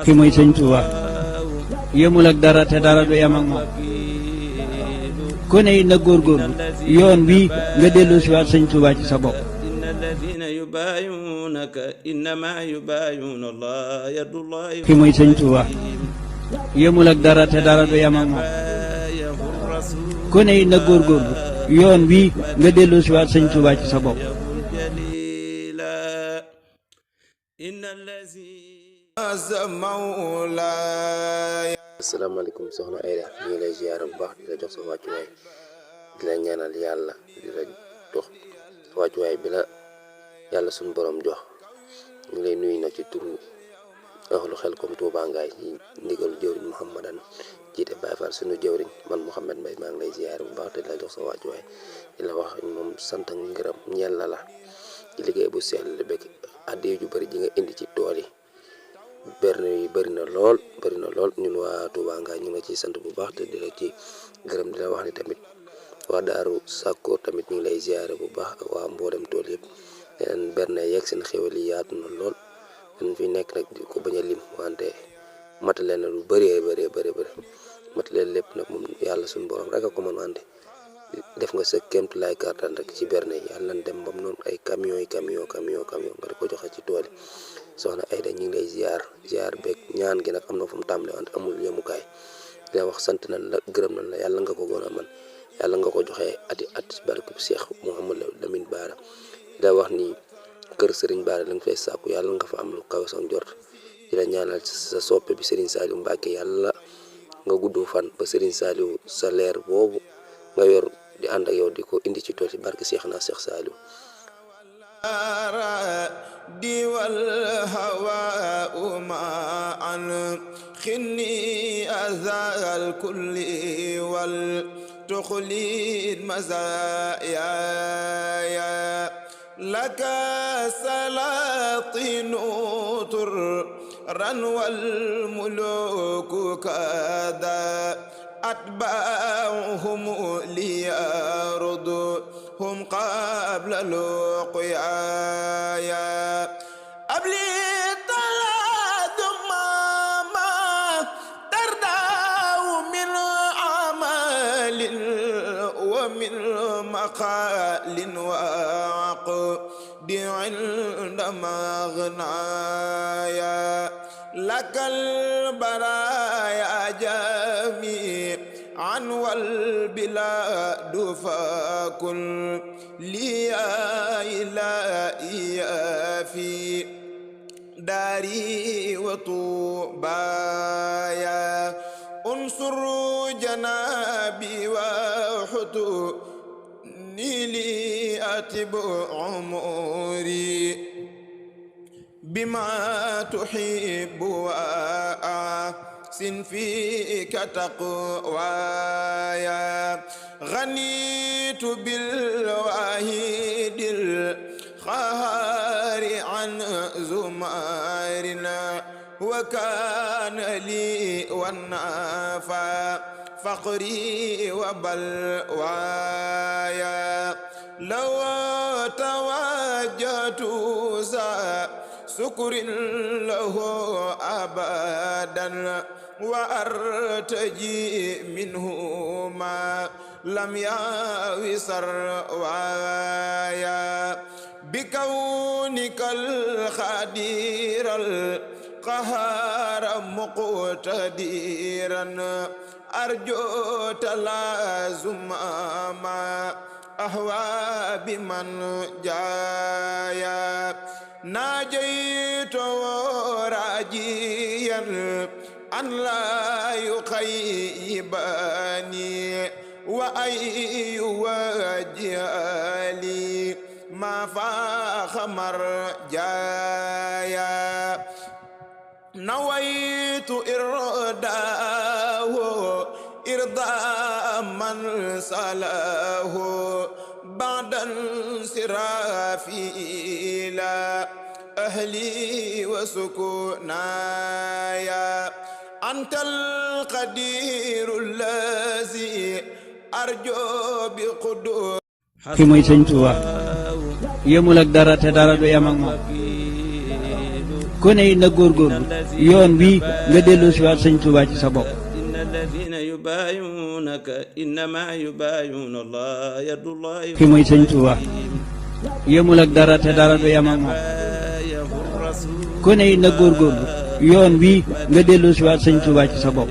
ki muy sëñ Tuuba yëmul ak dara te dara du yam ak moom ku ne it na góorgóorlu yoon wi nga dellu si waat sëñ Tuuba ci sa bopp. ki muy sëñ Tuuba yëmul ak dara te dara du yam ak moom ku ne it na góorgóorlu yoon wi nga dellu si waat sëñ Tuuba ci sa bopp. asalaamaaleykum soxna Aida ñu ngi lay ziyaara bu baax di la jox sa wàccuwaay di la ñaanal yàlla di la jox sa wàccuwaay bi la yàlla suñu borom jox ñu ngi lay nuyu nag ci turu ahlu Xelcom Touba Ngaye ci ndigalu jëwriñ Mouhamadan jiite Baye Fall suñu jëwriñ man Mouhamed Mbaye maa ngi lay ziyaara bu baax te di la jox sa wàccuwaay di la wax moom sant ak ngërëm ñeel la ci liggéey bu sell bekk addiya ju bëri ji nga indi ci tool yi berne yi bëri na lool ñun waa Touba Ngaye ñu ngi ciy sant bu baax te di la ci gërëm di la wax ni tamit waa Daaru Sakkoor tamit ñu ngi lay ziyaare bu baax ak waa mboolem tool yëpp leen berne yeeg seen xéwal yi yaatu na lool dañ fi nekk nag di ko bañ a lim wante matale na lu bëree bëri matale lépp nag moom yàlla suñu borom rek a ko mën wante def nga sa kéemtu laay kàttan rek ci berne yi yàlla nañ dem bam noonu ay camion nga di ko joxe ci tool yi soxna Aida ñu ngi lay ziar beeg ñaan gi nag am na fu mu tàmbalee wante amul yemukaay di la wax sant nañ la gërëm nañ la yàlla nga ko gën a man yàlla nga ko joxee ati at barkeb Cheikh Mouhamadou Lamine Bara di la wax ni kër Serigne Bara la nga fay sàkku yàlla nga fa am lu kaw sa njort di la ñaanal sa soppe bi Serigne Saliou Mbacke yàlla nga gudd fan ba Serigne Saliou sa leer boobu nga yor di ànd ak yow di ko indi ci tool ci barke Cheikh na Cheikh Saliou دي والهواء معا خني أذى الكل والتخليد مزايا لك سلاطين طرا والملوك كذا أتباعهم ليرضهم قبل لقيايا أبلي تلادم ما تردى من عمل ومن مقال وعقد عند مغنايا لك البرايا جميعا والبلاد فكن لي إلهي في داري وطوبايا انصر جنابي وحطني لي أتب عمري بما تحب وأحسن فيك تقوايا غنيت بالواحد القهار عن زمارنا وكان لي والنافع فقري وبلوايا لو توجهت سكر له أبدا وأرتجي منه ما لم يأوي سروايا بكونك الخدير القهار مقتديرا أرجو تلازم ما أهوى بمن جايا ناجيت راجيا أن لا يخيبني وأن يوجه لي ما فاخ مرجايا نويت إرضاء من صلاه بعد انصرافي إلى أهلي وسكنايا أنت القدير الذي أرجو بقدور ki muy sëñ Tuuba yëmul ak dara te dara du yam ak moom ku ne na góorgóorlu yoon wii nga dellu si waat sëñ Tuubaa ci sa bopp الذين يبايعونك إنما يبايعون الله يد الله ki muy sëñ Tuubaa yemul ak dara te dara du yem ak moom ku ne na góorgóorlu yoon wii nga dellu si waat sëñ Tuubaa ci sa bopp